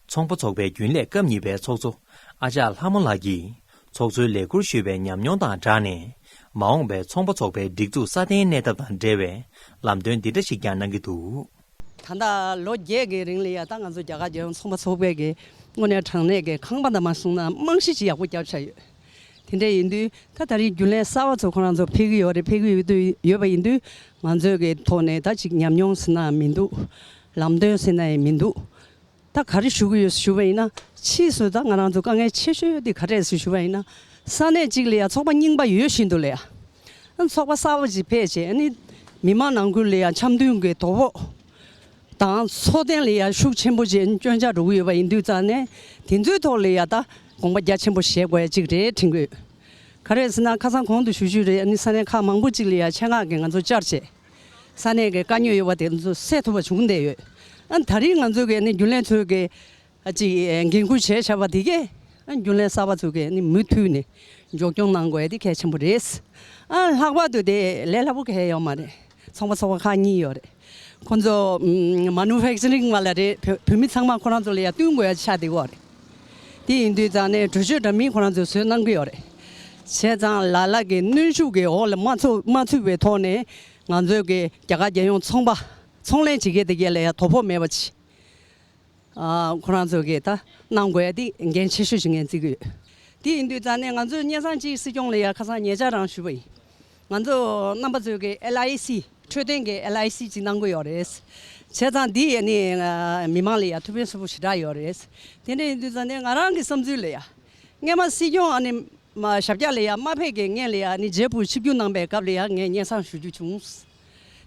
ཚོང་པ་ཚོགས་པའི་རྒྱུན་ལས་སྐབས་གཉིས་པའི་ཚོགས་གཙོ་ཨ་ཅག་ལྷ་མོ་ལགས་ཀྱིས་ཚོགས་གཙོའི་ལས་ཁུར་ཞུས་པའི་ཉམས་མྱོང་དང་སྦྲགས་ནས། མ་འོངས་པའི་ཚོང་པ་ཚོགས་པའི་སྒྲིག་འཛུགས་སྲ་བརྟན་གནས་ཐབས་དང་འབྲེལ་བའི་ལམ་སྟོན་འདི་འདྲ་ཞིག་ཀྱང་གནང་གི་འདུག་ད་ལྟ་ལོ་བརྒྱད་ཀྱི་རིང་ལ་ཡ་ད་ང་ཚོ་རྒྱ་གར་རྒྱལ་ཡོངས་ཚོང་པ་ཚོགས་པའི་གི་དངོས་གནས་དྲང་གནས་ཀྱི་ཁང་པ་འདྲ་མ་སོང་ན་རྨང་གཞི་ཅིག་ཡག་པོ་བརྒྱབ་བཞག་ཡོད། དེ་འདྲ་ཡིན་དུས་ད་ད་རིང་རྒྱུན་ལས་གསར་པ་ཚོ་ཁོ་རང་ཚོ་ཕེབས་ཀྱི་ཡོད་རེད། ཕེབས་ཀྱི་ཡོད་དུས་ཡོད་པ་ཡིན་དུས་ང་ཚོའི་གི་ཐོག་ནས་ད་ཅིག་ཉམས་མྱོང་ཟེར་ན་མི་འདུག་ལམ་སྟོན་ཟེར་ན་ཡང་མི་འདུག་ད་ག་རེ་ཞུ་གི་ཡོད་ཞུ་བ་ཡིན་ན་ཕྱིས་སུ་ད་ང་རང་ཚོ་དཀའ་ངལ་ཆེ་ཤོས་དེ་ག་རེ་ཟེར་ཞུ་བ་ཡིན་ན་ས་གནས་གཅིག་ལ་ཡ་ཚོགས་པ་རྙིང་པ་ཡོད་བཞིན་དུ་ལ་ཡ། ཚོགས་པ་གསར་པ་ཅིག་ཕེབས་བྱས་ཨ་ནི་མི་མང་ནང་ཁུལ་ལ་ཡ་འཆམ་མཐུན་གྱི་དོ་ཕོག་དང་འཚོ་རྟེན་ལ་ཡ་ཤུགས་ཆེན་པོ་ཅིག་སྐྱོན་ཆག་འགྲོ་གི་ཡོད་པ་ཡིན་དུས་ཙང་ནས་དེ་ཚོའི་ཐོག་ལ་ཡ་ད་དགོངས་པ་རྒྱ་ཆེན་པོ་བཞེས་དགོས་ཡ་ཅིག་རེད་དྲན་གྱི་ཡོད། ག་རེ་ཟེར་ན་ཁ་སང་གོང་དུ་ཞུ་ཞུས་རེད། ཨ་ནི་ས་གནས་ཁག་མང་པོ་ཅིག་ལ་ཡ་ཆེད་མངགས་ཀྱིས་ང་ཚོ་བཅར་བྱས་ས་གནས་ཀྱི་དཀའ་རྙོག་ཡོད་པ་དེ་ཚོ་སེལ་ཐུབ་པ་བྱུང་བསྡད་ཡོད། ཨ་ནི་ད་རིང་ང་ཚོ་གི་ཨ་ནི་རྒྱུན་ལས་ཚོའི་གི་ཨ་ཅིག་འགན་འཁུར་བྱས་བཞག་པ་དེ་གས་ཨ་རྒྱུན་ལས་གསར་པ་ཚོ་གིས་ཨ་ནི་མུ་མཐུད་ནས་འཇོག་སྐྱོང་གནང་དགོས་ཡ་དེ་གལ་ཆེན་པོ་རེད། ཨ་ལྷག་པར་དུ་དེ་ལས་སླ་པོ་གང་ཡང་ཡོད་མ་རེད། ཚོང་པ་ཚོགས་པ་ཁག་གཉིས་ཡོད་རེད། ཁོང་ཚོ་ཨམ་མ་ནུ་ཕེག་ཅ་རིང་བ་ལ་རེད། བོད་བོད་མི་ཚང་མ་ཁོ་རང་ཚོ་ལ་ཡ་བསྟུན་དགོས་ཡ་ཆགས་བསྡད་ཡོད་རེད། དེ་ཡིན་དུས་ཙང་ནས་གྲོས་ཆོད་འདྲ་མིན་ཁོ་རང་ཚོས་བཟོས་གནང་གི་ཡོད་རེད། བྱས་ཙང་ལ་ལ་གི་གནོན་ཤུགས་ཀྱི་འོག་ལ་མ་ཚུད་མ་ཚུད་པའི་ཐོག་ནས་ང་ཚོའི་གི་རྒྱ་གར་རྒྱལ་ཡོངས་ཚོང་པ་ཚོང་ལས་བྱེད་མཁན་དེ་གས་ལ་ཡ་དོ་ཕོག་མེད་པ་ཅིག་ཨ་ཁོ་རང་ཚོ་གིས་ད་གནང་དགོས་ཡ་དེ་འགན་ཆེ་ཤོས་ཤིག་ངས་བརྩི་གི་ཡོད། དེ་ཡིན་དུས་ཙང་ནས་ང་ཚོས་སྙན་སེང་ཅིག་སྲིད་སྐྱོང་ལ་ཡ་ཁ་སང་ཉེ་ཆར་རང་ཞུས་པ་ཡིན། ང་ཚོ་རྣམ་པ་ཚོས་གི་ཨེལ་ཨའི་སི་འཕྲོད་བསྟེན་གི་ཨེལ་ཨའི་སི་ཅིག་གནང་གི་ཡོད་རེད། བྱས་ཙང་འདི་ཡ་ནི་མི་མང་ལ་ཡ་ཐུགས་ཕན་གསོས་པོ་ཞེ་དྲག་ཡོད་རེད། དེ་འདྲ་ཡིན་དུས་ཙང་ནས་ང་རང་གི་བསམ་ཚུལ་ལ་ཡ་སྔས་མ་སྲིད་སྐྱོང་ཨ་ནི་མ་ཞབས་བཀྱག་ལ་ཡ་མ་ཕེབས་གི་སྔོན་ལ་ཡ་ནི་ཇེ་པུར་ཆིབས་བསྒྱུར་གནང་པའི་སྐབས་ལ་ཡ་ངས་སྙན་སེང་ཞུ་རྒྱུ་བྱུང་།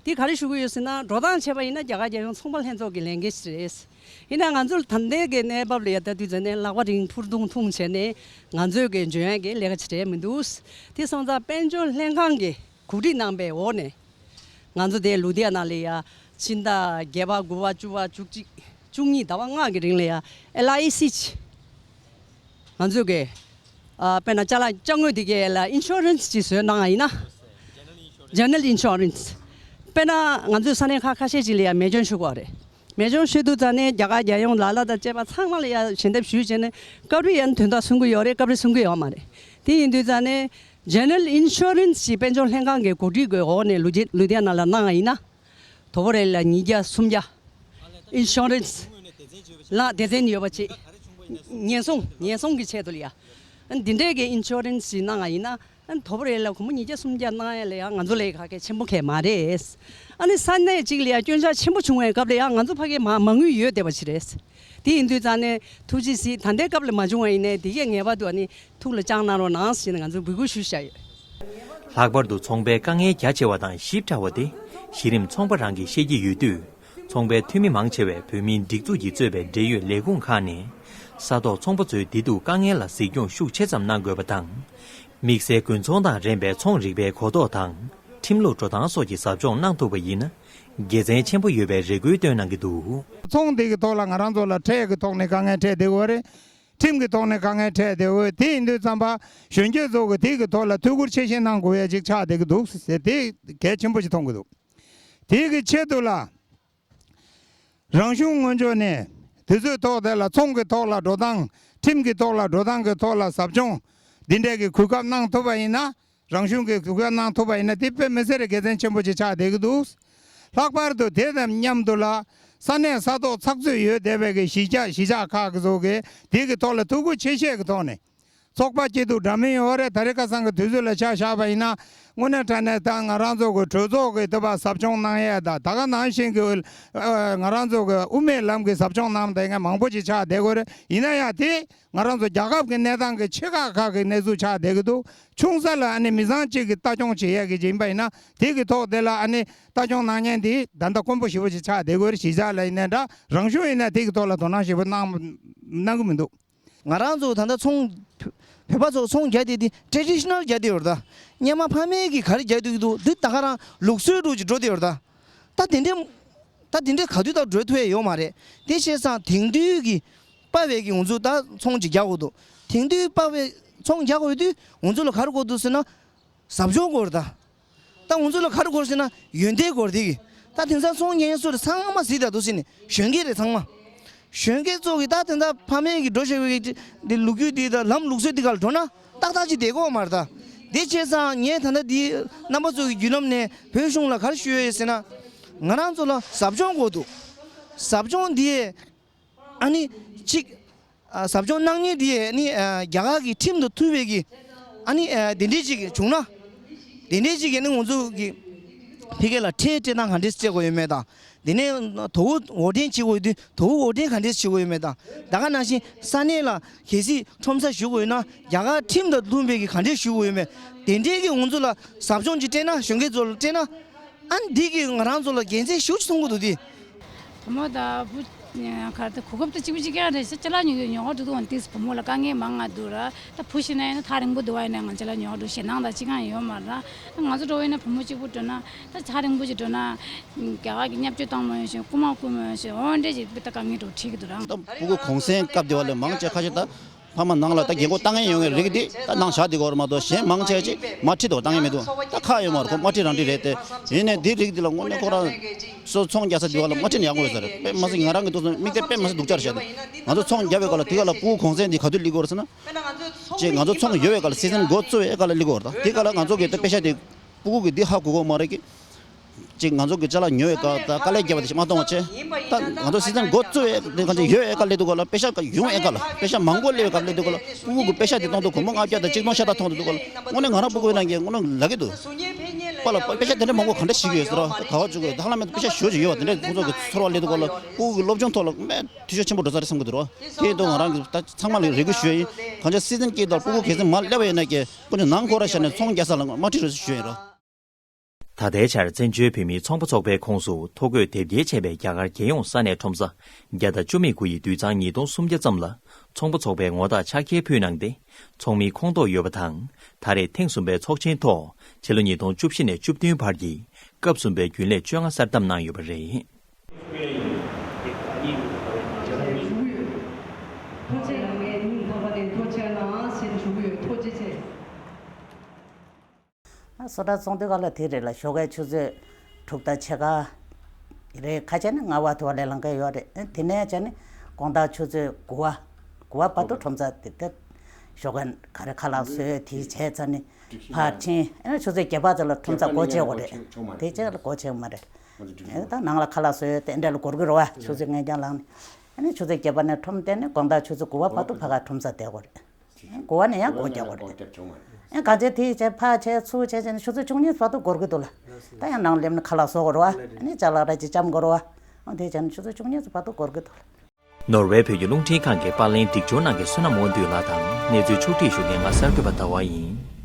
དེ་ག་རེ་ཞུ་གི་ཡོད་ཟེར་ན་འགྲོ་སྟངས་བྱས་པ་ཡིན་ན་རྒྱ་གར་རྒྱལ་ཡོངས་ཚོང་པ་ལྷན་ཚོགས་ཀྱི་ལས་འགན་ཞིག་རེད། ཡིན་ན་ང་ཚོར་ད་ལྟའི་གི་གནས་བབ་ལ་ཡ་ལྟ་དུས་ཙམ་ནས་ལག་པ་རིང་ཕུར་དུང་ཐུང་བྱས་ནས་ང་ཚོས་གི་འཇོན་ཡ་གི་ལས་ཀ་བྱེད་འབྲས་མི་འདུག་དེ་སོང་ཙང་དཔལ་འབྱོར་ལྷན་ཁང་གི་གོ་སྒྲིག་གནང་པའི་འོག་ནས་ང་ཚོ་དེ་ལུ་དྷི་ཡ་ན་ལ་ཡ་ཕྱི་ཟླ་བརྒྱད་པ་དགུ་པ་བཅུ་པ་བཅུ་གཅིག་བཅུ་གཉིས་ཟླ་བ་ལྔ་གི་རིང་ལ་ཡ་ཨེལ་ཨའི་སི་ཅིག་ང་ཚོས་གི་ཨ་དཔེར་ན་ཅ་ལག་ཅ་དངོས་དེ་གའི་ལ་ཨིན་ཤོ་རན་སི་ཅིག་བཟོས་གནང་བ་ཡིན་ན། General Insurance། དཔེར་ན་ང་ཚོའི་ས་གནས་ཁག་ཁ་ཤས་ཅིག་ལ་ཡང་མེ་སྐྱོན་ཤོར་གྱི་ཡོད་རེད། མེ་སྐྱོན་ཤོར་དུས་ཙང་ནས་རྒྱ་གར་རྒྱལ་ཡོངས་ལ་ལ་དང་བཅས་པ་ཚང་མ་ལ་ཡང་ཞལ་འདེབས་ཞུས་བྱས་ནས་སྐབས་རེ་ཡང་དོན་དག་གསུང་གི་ཡོད་རེད། སྐབས་རེ་གསུང་གི་ཡོད་མ་རེད། དེ་ཡིན་དུས་ཙང་ནས་General Insurance ཅིག་དཔལ་འབྱོར་ལྷན་ཁང་གི་གོ་སྒྲིག་གི་འོག་ནས་ལུ་ཇེ་ལུ་དྷི་ཡ་ན་ལ་གནང་བ་ཡིན་ན། དོ་པོ་རེ་ལ་ཉིས་བརྒྱ་སུམ་བརྒྱ་ཨིན་ཤོ་རན་སི་ལ་སྡེ་ཚན་ཡོད་པ་ཅིག་ཉེན་སྲུང་ཉེན་སྲུང་གི་ཆེད་དུ་ལ་ཡ། འདི་འདྲའི་གི་ཨིན་ཤོ་རན་སི་ཞིག་གནང་བ་ཡིན་ན། ཨ་ནི་དོ་པོ་རེད་ལ། སྒོར་མོ་ཉིས་བརྒྱ་སུམ་བརྒྱ་གནང་ཡ་ལ་ཡང་ང་ཚོ་ལ་ཡ་ཁག་ཁྱད་ཆེན་པོ་གང་ཡང་མ་རེད། ཨ་ནི་ས་གནས་གཅིག་ལ་ཡ་སྐྱོན་ཆག་ཆེན་པོ་བྱུང་བའི་སྐབས་ལ་ཡང་ང་ཚོ་ཕ་གིར་མ་མ་དངུལ་ཡོད་བསྡད་པ་ཞིག་རེད། དེ་ཡིན་དུས་ཙང་ནས་ཐུགས་རྗེ་གཟིགས། ད་ལྟའི་སྐབས་ལ་མ་བྱུང་བ་ཡིན་ནའི་དེ་གས་ངེས་པར་དུ་ཨ་ནི་ཐུགས་ལ་བཅངས་གནང་རོགས་གནང་ཞེས་ནས་ང་ཚོས་འབོད་སྐུལ་ཞུས་བཞག་ཡོད། ལྷག་པར་དུ་ཚོང་པའི་དཀའ་ངལ་རྒྱ་ཆེ་བ་དང་ཞིབ་ཕྲ་བ་དེ་གཞི་རིམ་ཚོང་པ་རང་གིས་ཤེས་ཀྱི་ཡོད་དུས། ཚོང་པའི་འཐུས་མི་མང་ཆེ་བས་བོད་མིའི་སྒྲིག་འཛུགས་ཀྱིས་གཙོས་པའི་འབྲེལ་ཡོད་ལས་ཁུངས་ཁག་ནས་ས་ཐོག་ཚོང་པ་ཚོའི་བདེ་སྡུག་དཀའ་ངལ་ལ་གཟིགས་སྐྱོང་ཤུགས་ཆེ་ཙམ་གནང་དགོས་པ་དང་། དམིགས་བསལ་དགུན་ཚོང་དང་རན་པའི་ཚོང་རིག་པའི་གོ་རྟོགས་དང་ཁྲིམས་ལུགས་འགྲོ་སྟངས་སོགས་ཀྱི་ཟབ་སྦྱོང་གནང་ཐུབ་པ་ཡིན་ན་དགེ་མཚན་ཆེན་པོ་ཡོད་པའི་རེ་སྐུལ་བཏོན་གནང་གི་འདུག། ཚོང་འདི་གི་ཐོག་ལ་ང་རང་ཚོ་ལ་ཁྲལ་གི་ཐོག་ནས་དཀའ་ངལ་འཕྲད་བསྡད་ཡོད་རེད། ཁྲིམས་ཀྱི་ཐོག་ནས་དཀའ་ངལ་འཕྲད་བསྡད་ཡོད། དེ་ཡིན་དུས་ཙམ་པ་གཞོན་སྐྱེས་ཚོ་གི་དེ་གི་ཐོག་ལ་ཐུགས་ཁུར་ཆེ་བཞེས་གནང་དགོས་ཡ་ཅིག་ཆགས་བསྡད་ཀྱི་འདུག་ཟེར། དེ་གལ་ཆེན་པོ་ཞིག་མཐོང་གི་འདུག། དེ་གི་ཆེད་དུ་ལ། རང་གཞུང་ངོས་ཕྱོགས་ནས་དུས་ཚོད་ཐོག་དེ་ལ་ཚོང་གི་ཐོག་ལ་འགྲོ་སྟངས། ཁྲིམས་ཀྱི་ཐོག་ལ་འགྲོ་སྟངས་ཀྱི་ཐོག་ལ་ཟབ་སྦྱོང་འདི་འདྲའི་གི་གོ་སྐབས་གནང་ཐུབ་པ་ཡིན་ན། རང་གཞུང་གི་གོ་སྐབས་གནང་ཐུབ་པ་ཡིན་ན་དེ་དཔེ་མི་སྲིད་དགེ་མཚན་ཆེན་པོ་ཅིག་ཆགས་བསྡད་ཀྱི་འདུག། ལྷག་པར་དུ་དེ་དང་མཉམ་དུ་ལ་ས་གནས་ས་ཐོག་ཚགས་ཚུད་ཡོད་བསྡད་པའི་གི་གཞིས་ཆགས་གཞིས་ཆགས་ཁག་གི་ཚོ་གི་དེ་གི་ཐོག་ལ་ཐུགས་ཁུར་ཆེ་བཞེས་ཀྱི་ཐོག་ནས། ཚོགས་པ་སྐྱིད་སྡུག་འདྲ་མིན་ཡོད་རེད། ད་རེས་ཁ་སང་གི་དུས་ཚོད་ལ་ཆ་བཞག་པ་ཡིན་ན། དངོས་གནས་དྲང་གནས་ད་ང་རང་ཚོ་གི་གྲོས་ཚོགས་ཀྱི་ཐོག་ཟབ་སྦྱོང་གནང་ཡས་དང་། ད་ག་ནང་བཞིན་གྱི་ཨ་ང་རང་ཚོ་གི་དབུ་མའི་ལམ་གྱི་ཟབ་སྦྱོང་གནང་བསྡད་མཁན་མང་པོ་ཅིག་ཆགས་བསྡད་ཡོད་རེད། ཡིན་ན་ཡང་དེ་ང་རང་ཚོ་རྒྱལ་ཁབ་ཀྱི་གནས་སྟངས་ཀྱི་ཆེ་ཁག་ཁག་གི་གནས་ཚུལ་ཆགས་བསྡད་ཀྱི་འདུག། ཆུང་ས་ལ་ཨ་ནི་མི་ཚང་གཅིག་གིས་ལྟ་སྐྱོང་བྱེད་ཡས་ཀྱི་ཡིན་པ་ཡིན་ན། དེ་གི་ཐོག་དེ་ལ་ཨ་ནི་ལྟ་སྐྱོང་གནང་མཁན་དེ་ད་ལྟ་དཀོན་པོ་ཞེ་པོ་ཅིག་ཆགས་བསྡད་ཡོད་རེད། གཞིས་ཆགས་ལ་ཡིན་ནའི་འདྲ། རང་གཞུང་ཡིན་ན་དེ་གི་ཐོག་ལ་དོ་སྣང་ཞེ་པོ་གནང་གནང་གི་མི་འདུག། ང་རང་ཚོ་ད་ལྟ་ཚོང་། བོད་པ་ཚོ་ཚོང་རྒྱག་དེ་དེ་ཊེ་ཌི་ཤི་ནལ་རྒྱག་དེ་ཡོད་རེད་ད། སྔོན་མ་ཕ་མེས་ཀྱིས་ག་རེ་རྒྱག་སྡོད་ཀྱི་འདུག། འདི་ད་ག་རང་ལུགས་སྲོལ་འདྲ་ཅིག་འགྲོ་དེ་ཡོད་རེད་ད། ད་དེ་འདྲའི། ད་དེ་འདྲའི་ག་དུས་ད་འགྲོ་ཐུབ་ཡས་ཡོད་མ་རེད། དེ་བྱས་ཙང་དེང་དུས་ཀྱི་པ་ཕ་གི་ང་ཚོ་ད་ཚོང་ཅིག་རྒྱག་དགོས་འདུག། དེང་དུས་པ་ཕ་ཚོང་རྒྱག་དགོས་དུས་ང་ཚོ་ལ་ག་རེ་དགོས་འདུག་ཟེར་ན། ཟབ་སྦྱོང་དགོས་རེད་ད། ད་ང་ཚོ་ལ་ག་རེ་དགོས་ཟེར་ན་ཡོན་ཏན་དགོས་རེད་དེ་གི། ད་དེང་སང་ཚོང་ཉན་སུ་རེད། ཚང་མ་གཟིགས་ད་འདུག་ཟེར་ནས་གཞོན་སྐྱེས་རེད་ཚང་མ། གཞོན་སྐྱེས་ཚོ་གི་ད་དེང་སང་ཕ་མེས་ཀྱི་འགྲོ་བཞིན་པའི་གི་དེ་ལོ་རྒྱུས་དེ་དང་ལམ་ལུགས་སྲོལ་དེ་ག་ལ་འགྲོ་ན་ཏག་ཏག་ཅིག་བསྡད་ཀྱི་ཡོད་མ་རེད་ད། དེ་བྱས་ཙང་ངས་ད་ལྟ་དེ་རྣམ་པ་ཚོ་གི་བརྒྱུད་ལམ་ནས་བོད་གཞུང་ལ་ག་རེ་ཞུ་ཡས་ཡོད་ཟེར་ན། ང་རང་ཚོ་ལ་ཟབ་སྦྱོང་དགོས་འདུག། ཟབ་སྦྱོང་དེ། ཨ་ནི་གཅིག། ཨ་ཟབ་སྦྱོང་གནང་མཁན་དེ་ནི་ཨ་རྒྱ་གར་གྱི་ཁྲིམས་དང་མཐུན་པའི་གི། ཨ་ནི་ཨ་དེ་འདྲས་ཅིག་བྱུང་ན། དེ་འདྲས་ཅིག་གི་ནི་ང་ཚོ་གི་ཕ་གི་ལ་ཁྲལ་སྤྲད་སྟངས་ག་འདྲས་སྤྲད་དགོས་ཡོད་མེད་དང་། དེ་ནས་དོ་པོ་འོར་འདྲེན་བྱེད་དགོས་ཡོད་དུས་དོ་པོ་འོར་འདྲེན་ག་འདྲས་བྱེད་དགོས་ཡོད་མེད་དང་། ད་ག་ནང་བཞིན་ས་གནས་ལ་གལ་སྲིད་ཁྲོམ་ས་ཞུ་དགོས་ཡོད་ན་རྒྱ་གར་ཁྲིམས་དང་མཐུན་པའི་གི་ག་འདྲས་ཞུ་དགོས་ཡོད་མེད། དེ་འདྲས་ཀྱི་ང་ཚོ་ལ་ཟབ་སྦྱོང་ཅིག་སྤྲད་ན། གཞོན་སྐྱེས་ཚོ་ལ་སྤྲད་ན། ཨ་ནི་འདི་གིས་ང་རང་ཚོ་ལ་དགེ་མཚན་ཞེ་པོ་ཅིག་མཐོང་གི་འདུག་སྟེ། བུ་མོ་དང་བུ། ག་རེ་ད་གོ་སྐབས་ད་གཅིག་པུ་གཅིག་རྐྱང་རེད་ཤག། ཅ་ལག་ཉོ་ཉོ་ག་འགྲོ་དུས་ང་ཏིས་བུ་མོ་ལ་དཀའ་ངལ་མང་ང་འདུག་ར། ད་བུ་ཤི་ན་ཡིན་ན་ཐག་རིང་པོ་འདུག་བ། ཡིན་ན་ང་ཅ་ལག་ཉོ་ག་འགྲོ་ཞེད་སྣང་དང་ཅི་གང་ཡོད་མ་རེད་ར། ད་ང་ཚོ་འགྲོ་བ་ཡིན་ན་བུ་མོ་གཅིག་པུ་འགྲོ་ན་ད་ཐག་རིང་པོ་ཅིག་འགྲོ་ན། རྒྱ་གར་གྱི་བརྙས་བཅོས་བཏང་མ་ཡོང་ཞིང་རྐུ་མ་རྐུ་མ་ཡོང་ཞིང་འོ་འདྲ་ཅིག་དཔེ་ད་དཀའ་ངལ་འགྲོ་འཕྲད་ཀྱི་འདུག་ར། ད་སྤུ་གུ་གུང་སེང་སྐབས་དེ་བ་ལས་མང་ཆེ་ཁ་ཤས་ད། ཕ་མ་ནང་ལ་ད་རྒན་གོག་ལྟ་མཁན་ཡོང་མཁན་རིགས་འདི་ད་ནང་བཞག་བསྡད་ཀྱི་ཡོད་རེད་མ་གཏོགས། གཞན་མང་ཆེ་ཅིག་མ་ཁྲིད་དོ་ལྟ་མཁན་མི་འདུག། ད་ཁག་ཡོད་མ་རེད། ཁོ་མ་ཁྲིད་རང་ཁྲིད་རེད་དེ། ཡིན་ནའི་འདི་རིགས་འདི་ལ་དངོས་གནས་ཁོ་རང་ཚོ་ཚོང་རྒྱག་ས་འདི་བ་ལ་མ་ཁྲིད་ན་ཡག་པོ་ཡོད་ས་རེད། དཔེ་མ་སྲིད་ང་རང་གི་ཐུགས་སུ་དམིགས་གཏད་དཔེ་མ་སྲིད་སྡུག་ཅག་རེད་བཤད་དེ། ང་ཚོ་ཚོང་རྒྱག་པའི་སྐབས་ལ་དེ་ག་ལ་སྤུ་གུ་གུང་སེང་འདི་ག་དུས་སླེབས་ཀྱི་ཡོད་རེད་ཟེར་ན། ཅེས་ང་ཚོ་ཚོང་ཡོད་པའི་སྐབས་ལ་སི་ཛན་འགོ་བཙུགས་པའི་སྐབས་ལ་སླེབས་ཀྱི་ཡོད་རེད། ད་དེ་ག་ལ་ང་ཚོ་གི་ད་པེ་ཤ་དེ་སྤུ་གུ་གི་འདི་ཧ་གོ་གི་ཡོད་མ་རེད་ཀི། ཅིག་ང་ཚོ་གི་ཅ་ལག་ཉོ་བའི་སྐབས་དང་དཀའ་ལས་བརྒྱབ་པ་དེ་ཞིག་མ་གཏོང་བ་བྱས། ད་ང་ཚོ་སི་ཛན་འགོ་བཙུགས་པའི་དེ་ག་ཚོད་ཡོད་པའི་སྐབས་སླེབས་དུས་ག་ལ་པེ་ཤ་ཡོང་བའི་སྐབས་ལ་པེ་ཤ་མང་པོ་སླེབས་པའི་སྐབས་སླེབས་དུས་ག་ལ་སྤུ་གུ་གི་པེ་ཤ་དེ་གཏོང་དུས་སྒོར་མོ་ལྔ་བརྒྱ་དང་གཅིག་སྟོང་ཤ་སྟག་མཐོང་དུས་ག་ལ་དངོས་གནས་ང་རང་སྤུ་གུ་ཡིན་ན་གི་དངོས་གནས་ལབ་ཀྱི་འདུག། པཱ་ལགས་པེ་ཤ་དེ་འདྲ་མང་པོ་ག་འདྲ་ཞིག་ཡོད་ཟེར་བ། ག་བ་བཅུག་གི་ད་ཧ་ལམ་པེ་ཤ་ཞོ་ཅིག་ཡོད་པ་དེ་འདྲ་ཁོང་ཚོ་གི་ཚོར་བ་སླེབས་དུས་ག་ལ་སྤུ་གུ་གི་སློབ་སྦྱོང་ཐོག་ལ་དམན་འཐུས་ཤོར་ཆེན་པོ་འགྲོ་ས་རེད་བསམ་གི་འདུག་ར། དེ་ཡིན་དུས་ང་རང་གི་ད་ཚང་མ་ལ་རེ་སྐུལ་ཞུ་ཡ་ཡིན། གང་ཅི་སི་ཛན་སྐྱེས་དང་སྤུ་གུ་གལ་སྲིད་མར་སླེབས་པ་ཡིན་ན་ཀྱེ་སྤུ་ནི་ནང་ཁོ་ར་ཤ་ནས་ཚོང་རྒྱག་ས་ལ་མ་ཁྲིད་རོགས་ཞུ་ཡ་ཡིན་ར། ད་ལྟའི་ཆར་བཙན་བྱོལ་བོད་མིའི་ཚོང་པ་ཚོགས་པའི་ཁོངས་སུ་ཐོ་འགོད་དེབ་སྐྱེལ་བྱས་པའི་རྒྱ་གར་རྒྱལ་ཡོངས་ས་གནས་ཁྲོམ་ས་བརྒྱ་དང་བཅུ་མེད་དགུ་ཡི་དུད་ཚང་ཉིས་སྟོང་སུམ་བརྒྱ་ཙམ་ལ་ཚོང་པ་ཚོགས་པའི་ངོ་རྟགས་ཕྱག་འཁྱེར་ཕུལ་གནང་སྟེ། ཚོགས་མིའི་ཁོངས་གཏོགས་ཡོད་པ་དང་། ད་རེས་ཐེངས་གསུམ་པའི་ཚོགས་ཆེན་ཐོག་ཕྱི་ལོ་ཉིས་སྟོང་བཅུ་བཞི་ནས་བཅུ་བདུན་བར་གྱི་སྐབས་གསུམ་པའི་རྒྱུན་ལས་བཅོ་ལྔ་གསར་བདམས་གནང་ཡོད་པ་རེད། ཐུགས་རྗེ་གནང་། ངས་སྙིང་ཐག་པ་ནས་ཐུགས་རྗེ་གནང་ཞེས་ཞུ་གི་ཡོད། ཐུགས་རྗེ་ཆེ། བཟོ་གྲྭ་ཚོགས་འདུའི་སྐབས་ལ་དེ་རེད་ལ། ཞོགས་ཀའི་ཆུ་ཚོད་དྲུག་དང་ཕྱེད་ཀ་རེད། ཁ་ཤས་ནི་ལྔ་པ་དུ་བ་ལས་ལངས་མཁན་ཡོད་རེད། དེ་ནས་བྱས་ནི་དགོང་དག་ཆུ་ཚོད་དགུ་པ། དགུ་པ་བར་དུ་ཁྲོམ་ས་དེ་དེ་ཞོགས་ཀ་ག་རེ་ཁ་ལག་བཟོས་དེ་བྱས་ཚར་ནི་ཕར་ཕྱིན། ཨ་ནི་ཆུ་ཚོད་བརྒྱད་པ་ཙམ་ལ་ཁྲོམ་ས་སྒོ་ཕྱེ་དགོས་རེད། དེ་བྱས་ལ་སྒོ་ཕྱེ་མ་རེད། ཨ་ད་ནང་ལ་ཁ་ལག་བཟོས་དེ་འདྲ་ལ་འགོར་གི་རེད་བ། ཆུ་ཚོད་ལྔ་རྐྱང་ལངས་ནི། ཨ་ནི་ཆུ་ཚོད་བརྒྱད་པ་ནས་ཁྲོམ་བསྡད་ནི་དགོང་དག་ཆུ་ཚོད་དགུ་པ་བར་དུ་ཕ་ག་ཁྲོམ་ས་བསྡད་དགོས་རེད། གོ་བ་ནས་ཡང་སྒོ་རྒྱག་དགོས་རེད། ཨེ་གང་ཚེ་དེ་བྱས་ཕར་བྱས་ཚུར་བྱས་བྱས་ནས་ཆུ་ཚོད་བཅུ་གཉིས་བར་དུ་འགོར་གི་འདུག་ལ། ད་ཡང་ནང་སླེབས་ནས་ཁ་ལག་བཟོ་དགོས་རེད་བ། ཨ་ནི་ཅ་ལག་འདྲ་ཅིག་བཅམ་དགོས་རེད་བ། ཨ་དེ་བྱས་ནས་ཆུ་ཚོད་བཅུ་གཉིས་བར་དུ་འགོར་གི་འདུག་ལ། ནོར་ཝེ་བོད་ཀྱི་རླུང་འཕྲིན་ཁང་གི་པར་ལེན་སྒྲིག་སྦྱོར་ནང་གི་བསོད་ནམས་དབང་འདུས་ལགས་དང་གནས་ཚུལ་ཕྱོགས་སྒྲིག་ཞུ་མཁན་ང་གསར་འགོད་པ་ཟླ་བ་ཡིན།